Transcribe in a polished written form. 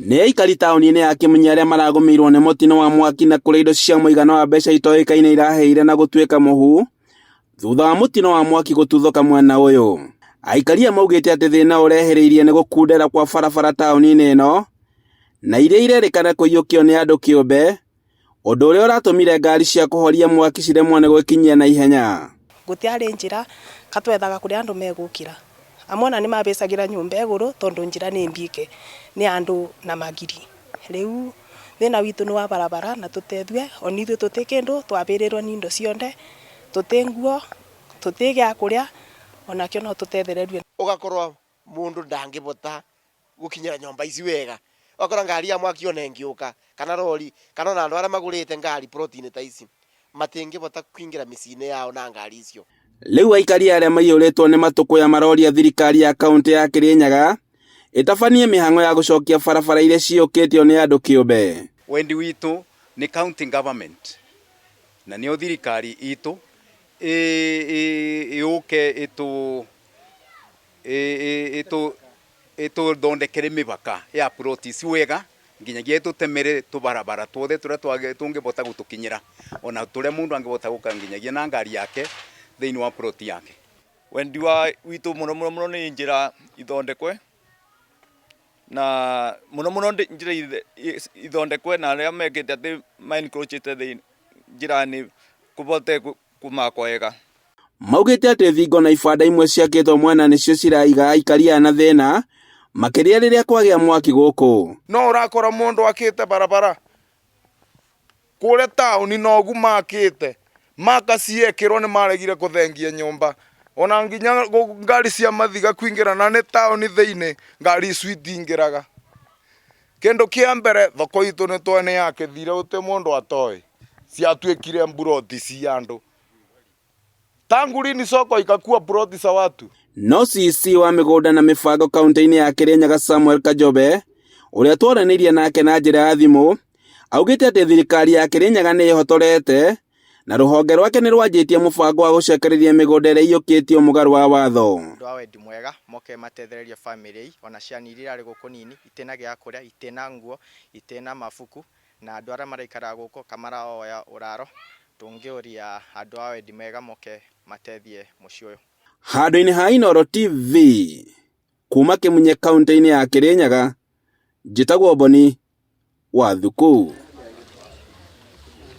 Nĩ aikari taũni-inĩ ya Kĩmunyi arĩa maragũmĩirwo nĩ mũtino wa mwaki na kũrĩa indo cia mũigana wa mbeca itoĩkaine irahĩire na gũtuĩka mũhu thutha wa mũtino wa mwaki gũtuthũka mwena ũyũ. Aikari aya maugĩte atĩ thĩna ũrehĩrĩirie nĩ gũkundera kwa barabara taũni-inĩ ĩno na iria irerĩkana kũiyũkio nĩ andũ kĩũmbe Ũndũ ũrĩa ũratũmire ngari cia kũhoria mwaki ciremwo nĩ gwĩkinyia na ihenya. Gũtiarĩ njĩra, ka twethaga kũrĩa andũ megũkĩra. Amwe ona nĩmabĩcagĩra nyũmba ĩgũrũ tondũ njĩra nĩ mbiĩke nĩ andũ na magiri. Rĩu thĩna witũ nĩ wa barabara na tũtethue, ona ithuĩ tũtĩ kĩndũ, twabĩrĩrwo nĩ indo cionde, tũtĩ nguo, tũtĩ gĩa kũrĩa, onakĩo no tũtethererio. Ũgakorwo mũndũ ndangĩbota gũkinyĩra nyũmba ici wega ũgakora ngari ya mwaki ona ĩngĩũka kana rori kana ona andũ arĩa magũrĩte ngari plot-inĩ ta ici matingĩbota kũingĩra mĩciĩ-inĩ yao na ngari icio. Rĩu aikari arĩa maiyũrĩtwo nĩ matũkũya maroria thirikari ya kauntĩ ya Kirinyaga ĩtabanie mĩhang'o ya gũcokia barabara iria ciyũkĩtio nĩ andũ kĩũmbe. Wendi witũ nĩ county government na nĩyo thirikari itũ yũke ĩtũ ĩtũthondekere mĩbaka ya plot ici wega nginyagia ĩtũtemere tũbarabara twothe tũrĩa tũngĩbota gũtũkinyĩra ona tũrĩa mũndũ angĩbota gũka nginyagia na ngari yake thĩinĩ wa plot yake. Wendi wa witũ mũno mũno mũno nĩ njĩra ithondekwe na mũno mũno njĩra ithondekwe na arĩa mekĩte atĩ ma encroach thĩinĩ njĩra-inĩ kũbote kũmakwo wega. Maugĩte atĩ thingo na ibanda imwe ciakĩtwo mwena nĩcio ciraiga aikari aya na thĩna makĩria rĩrĩa kwagĩa mwaki gũkũ. No ũrakora mũndũ akĩte barabara kũrĩa taũni nogu makĩte makaciĩkĩrwo nĩ maregire kũthengia nyũmba ona nginya ngari cia mathiga kũingĩra na nĩ taũni thĩinĩ ngari icu itingĩraga. Kĩndũ kĩa mbere thoko itũ nĩ twa nĩ yakĩthire gũtirĩ mũndũ atoĩ ciatuĩkire mburoti cia andũ. Tangu lini soko ikakuwa ploti za watu? No CEC wa mĩgũnda na mĩbango kaunti-inĩ ya Kirinyaga Samuel Kajobe ũrĩa twaranĩirie nake na njĩra ya thimũ augĩte atĩ thirikari ya Kirinyaga nĩ ĩhotorete na rũhonge rwake nĩ rwanjĩtie mũbango wa gũcokereria mĩgũnda ĩrĩa ĩiyũkĩtio mũgarũ wa watho. Andũ a wendi mwega moke matethererie famĩlĩ ona ciana iria irarĩ gũkũ nini itĩna gĩa kũrĩa, itĩna nguo, itĩna mabuku na andũ arĩa maraikara gũkũ kamaraoya ũraro tũngĩũria andũ a wendi mwega moke matethie mũciĩ ũyũ. Handũ-inĩ ha Inooro TV kuma Kĩmunye kaunti-inĩ ya Kĩrĩnyaga, njĩtagwo Boni wa Thuku.